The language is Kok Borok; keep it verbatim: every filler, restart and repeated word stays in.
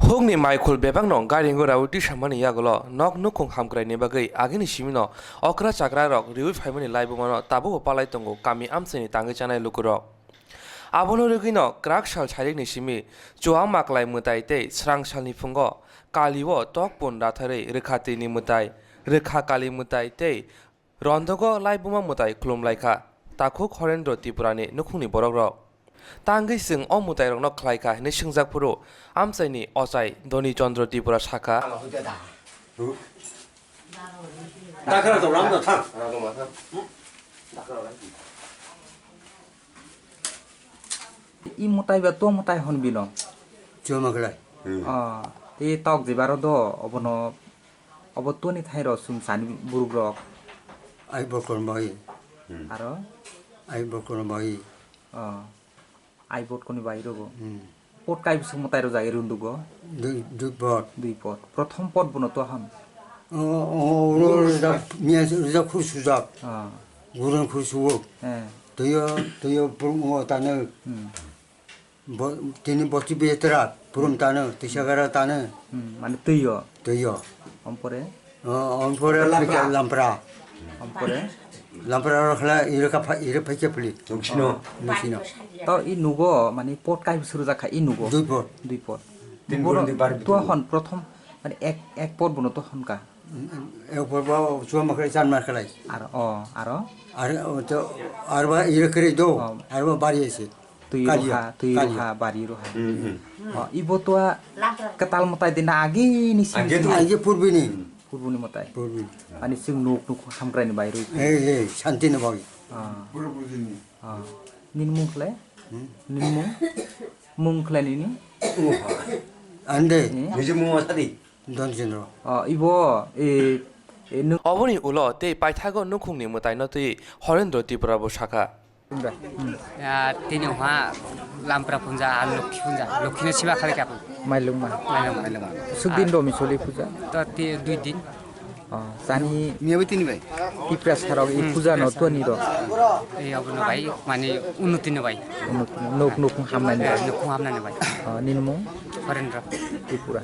Thukni maikhul bebakno gari gura o tisamani yagulo nok nukhung hamkraini bagwi agini simino okra chakrarok riwi phaimani laibumano tabukbo palai tongo kami amchaini tangwi chanai lukurok. Abono rwgwino kwrak sal sairikni simi chuwang maklai mwtai tei srang salni phungo kalio tok pun ratharwi rwkha twini mwtai, rwkha kali mwtai tei Rondogo laibuma mwtai khulumlaikha, takhuk Horendro Tripurani nukhungni borokrok. Tangwi chwng o mwtairokno khlaikha hwnwi swngjak phuru amchaini ochai Doni Chandra Tripura sakha. Dakra to ram da thang. I mwtai ba to mwtai hwn bino. Chuma khlai. Ah, tei tok jebaro do obono obo toni thairo chwng chani buruk rok. Ai bokor bai. Aro? Ai bokor bai. Oh. Ai bot koni bai rogo. Hmm. Pot kai bising mwtai rok jagwi rundugo. Dui, dui pot. Dui pot. Prothom pot bono to ham. O, o, o, ro, ro, ro, miya, ro, ro, khur sujak. Ah. Gurung khur suwok. Eh. Tuyo, tuyo, purung o tanu. Hmm. Bo-, tini bosti betra, purum tanu, tisagara tanu. Hmm, mane tuyo. Tuyo. Ompore? O, ompore lampra. Lampra. Ompore? Lampra rok khla ire ka pha-, ire phaikhe pli. Nungsino. Nungsino. To i nugo, mane pot kai suru jakha i nugo. Dui pot. Dui pot. Tin bor di bar. Tua hon prothom, mane ek, ek pot bono to hon ka. Ek pot ba chua makre chan mar khlai. Aro, o, aro? Ar, o, to, arba ire kre do, o. Arba bari ase. Twi Kalia, ruha, twi kalia. Ruha, bari ruha. Hmm, hmm. Oh, ibo tua katal mwtai dina agi ni simi Agi simi. Agi purbini. Purbuni mwtai. Purbini. Ani sing nuk nuk hamkrai ni bai rui. Eh, eh, shanti ni bai. Ah. Ah. Nin mung khlai? Hmm? Nin mung? Mung khlai nini? Ande. Eh? Niji mung asadi. Don Chandra. Oh, ibo, eh, eh, nuk- Oboni ulo tei paithago nukhungni mwtaino twi Horendro Tripura bo sakha. Ya, tini wha lampra punja, ar lokhi punja, lokhi no siba khali kapun. Mailungma. Mailungma. Sukdin do misoli puja. To ti dui din. Oh, sani Miya bai tini bai. Tipra sarok i puja no to ni do. Ei abono bai, mane unnoti no bai. Nuk nuk hamnani. Eh, nuk hamnani bai. Oh, nini mung? Horendra. Tripura.